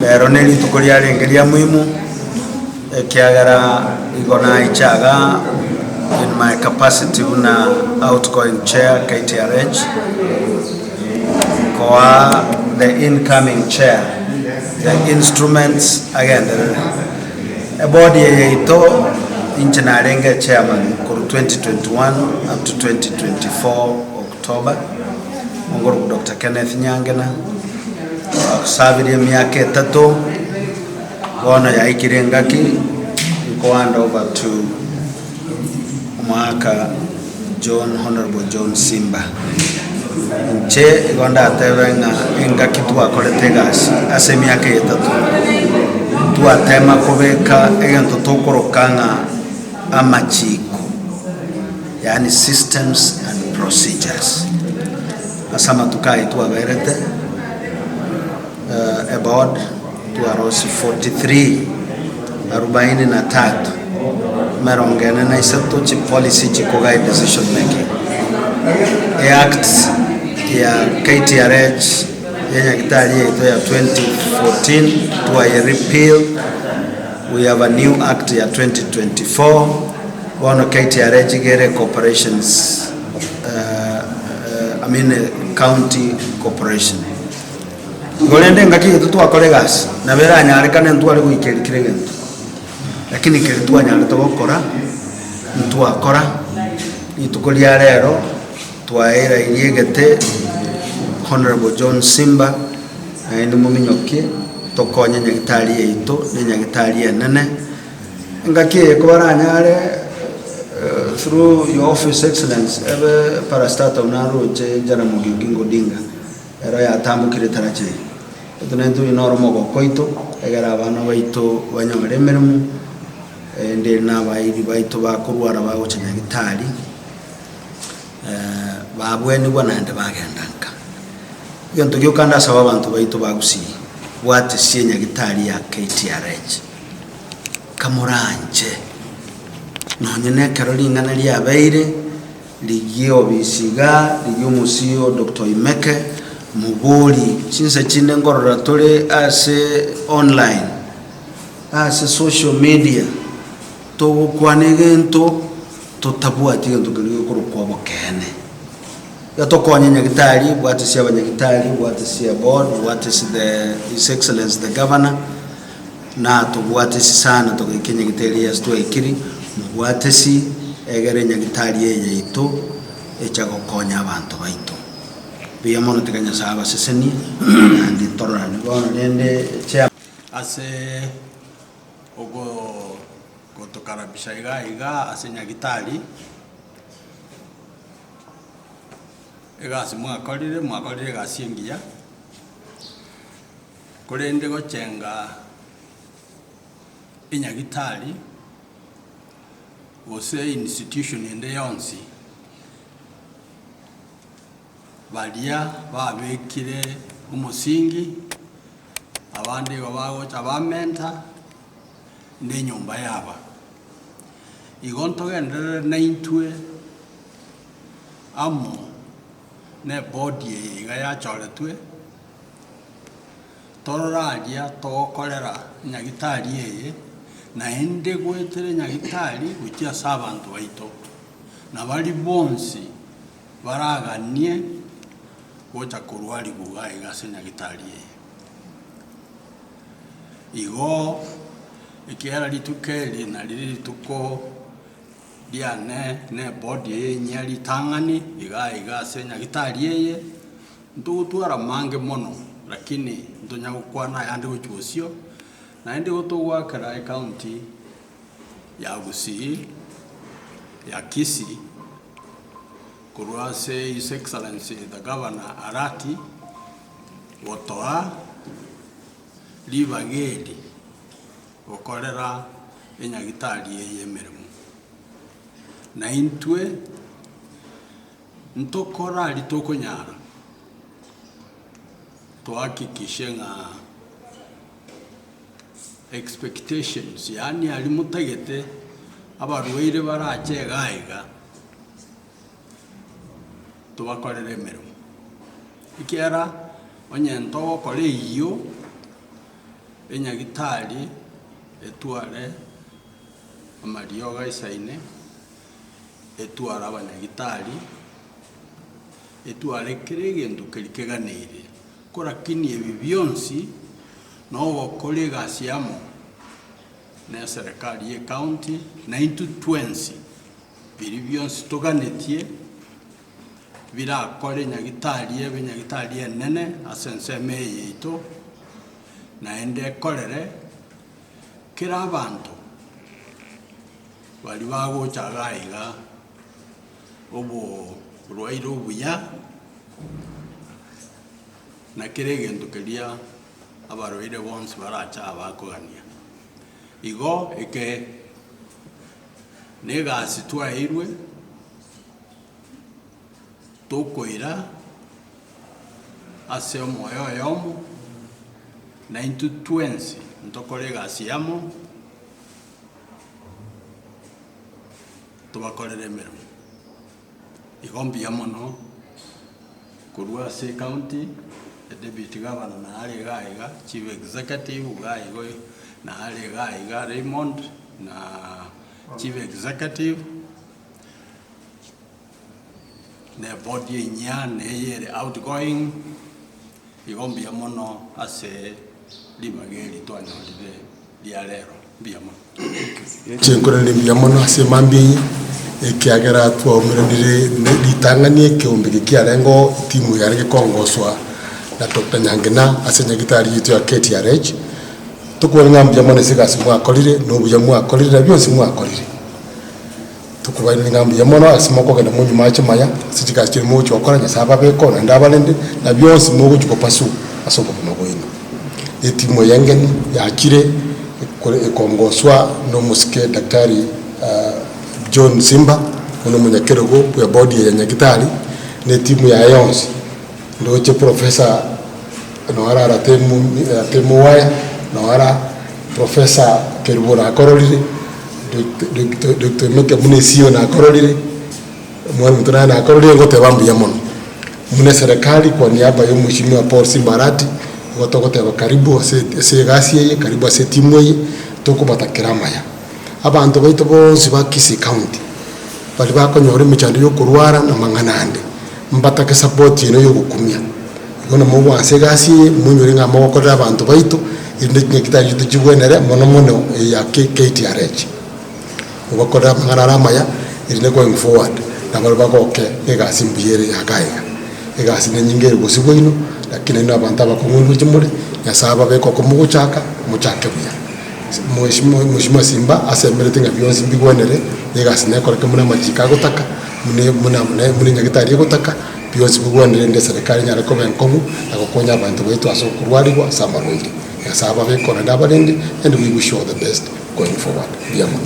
Rero nerituko riarenge ria muhimu, ekiagera igo naiche iga in my capacity buna outgoing chair KTRH, koa the incoming chair the instruments agenderere. Ebodi eye yaito inche narenge echairman korwa 2021 up to 2024 October. Omonguru Doctor Kenneth Nyangena, twasabirie emiaka etato, bono yaikire engaki nko hand over to omogaka John Honourable John Simba. Inche igo ndatebe ng'a engaki twakorete egasi ase emiaka eye etato, twatema kobeka egento tokoroka ng'a amachiko. Yaani systems and procedures. Ase amatuko aya twaberete eboard twarosia 43 arubaini na tatu emerongo ene na isato chipolicy chikoguide decision making. Eact ya KTRH ya nyagetari yaito ya 2014 twaye repeal, we have a new act ya 2024. Bono KTRH iga ere corporations I mean county corporation. Igo rende engaki yaito twakora egasi, nabo eranyarekane ntware goikeria kera egento, lakini keria twanyarete gokora, ntwakora, rituko ria rero twaerairie egete Honourable John Simba, naende mominyokie tokonye nyagetari yaito, na enyagetari enene. Engaki eye kobaranyare through your office excellence ebe parastatal naroche Jaramogi Oginga Odinga ero yatambokire etaracha eye. Intwe naintwe oyio noro omogoko oito egere abana baito banyore emeremo erinde na abairi baito bakorwara bagocha nyagetari babwenigwa naende bagenda nka. Egento gioka ndasaba abanto baito ba Gusii, bwatesie nyagetari ya KTRH. Kamoranche, nonye nekero ring'ana riabeire, rigia obisi igaa, rigia omosii o Doctor Oimeke, moborie, chinsa chinde nkorora tore ase online, ase social media, togokwana egento totabwati egento keria gekorokwa obokeene. Iga tokonye nyagetari, bwatisia abanyagitari, bwatisia eboard, bwatisia the his excellency the governor. Natobwatesi sana togaika enyagitari eye ase twaikire, mobwatesi egere enyagitari eye yaito echa gokonya abanto baito. Mbuya mono tiga Nyasae abasesenie naende tororane bono rende chair. Ase ogo gotokarabisha iga iga ase nyagitari, egasi mwakorire, mwakorire egasi engiya. Korende gochenga enyagitari gose institution ende yonsi, baria babekire omosingi, abande igo bagocha bamenta, na enyomba yaba. Igo ntogenderere naintwe amo na ebodi eye iga yachoretwe. Torore aria togokorera nyagitari eye, naende goetera enyagitari gochia ase abanto baito, na baria bonsi baraganie gocha korwarigwa iga iga ase enyagitari eye. Igo ekiagera rituko eri narire rituko riane na ebodi eye enyia ritang'ani iga iga ase enyagitari eye. Ntogotwara amange mono, lakini ntonya gokwana ayande gochia bosio, naende igo togoakera ecounty ya Gusii, ya Kisii, korwa ase His Excellency the Governor Arati, gotoa ribaga eri gokorera enyagitari eye emeremo. Naintwe. Ntokore aria tokonyara tohakikishe ng'a expectations yaani aria motagete abarwaire barache iga iga, tobakorere emeremo. Ekiagera onye ntogokora eyio. Enyagitari etware amariogo aisaine, etware abanyagitari, etware kera egento keria keganeire. Korakini ebi bionsi nogokora egasi amo na eserekari ye ecounty, naintwe twensi biria bionsi toganetie birakore nyagitari ebe nyagitari enene ase ensemo eye yaito, naende ekorere kera abanto baria bagocha iga iga oborwaire obuya, na kera egento keria abarwaire bonsi barache aa bakogania. Igo eke na egasi twaeirwe, tokoira ase omoyo oyomo, na intwe twensi ntokore egasi amo, tobakorere emeremo. Igo mbuya mono korwa ase ecounty, edeputy governor nare iga iga, chief executive iga igo nare iga iga Raymond na chief executive, na ebodi enyia neye ere outgoing, igo mbuya mono ase ribaga eri twanyorire ria rero, mbuya mono. Inche nkorende mbuya mono ase emambia eye, ekiagera twaumeranire ne ritang'ani ekeombe eke kiarenge oo etimu yarenge kongoswa na Doctor Nyangena ase enyagitari yaito ya KTRH. Tokobora ng'a mbuya mono ase egasi mwakorire, na obuya mwakorire, na bionsi mwakorire. Tokobairaneria ng'a mbuya mono ase mokogenda monywe mache maya, ase chigasi chiria mogochia gokora Nyasae ababeke oo naende abarende, na bionsi mogochia gopursue ase obogima bwaino. Etimu eye engeni yachire ekore ekongoswa na omosike Daktari John Simba, oyio nomonyakerogo bwe bodi eye ya Nyagitari, na etimu yaye yonsi. Ndoche Professor noara aratemu aratemu waya, noara Professor Kerubo nakororire, Doctor Emeke buna esio nakororire, omwana ominto naye nakororire ngoteba mbuya mono. Buna eserekari kwa niaba ya omweshimiwa Paul Simba Arati, nigo togoteba karibu ase ase egasi eye, karibu ase etimu eye, tokobatakera amaya. Abanto baito bonsi ba Kisii County, baria bakonyora emechando ya okorwara na amang'ana ande, mbatake support eno ya ogokumia. Igo namogoansa egasi eye, monyore ng'a mogokorera abanto baito, erinde chinyagitari chiaito chigwenere mono mono eye ya KTRH. Mobakorere amang'ana are amaya, erinde going forward, nabaria bagoke egasi mbuya ere ya iga iga. Egasi nenyinge ere bosio bwaino, lakini nainwe abanto abakong'u ngochia more, Nyasaye ababeke oko mogochaka, mochake buya. Mweshimiwa Simba asemeretie ng'a bionsi mbigwenere, na egasi nekoreke buna amachiko agotaka, buna buna buna enyagitari egotaka, bionsi bigwenere rende eserekari enyare koba enkong'u na gokonya abanto baito ase okorwarigwa ase amarwaire. Nyasae ababeke korende abarende and we wish you all the best going forward. Mbuya mono.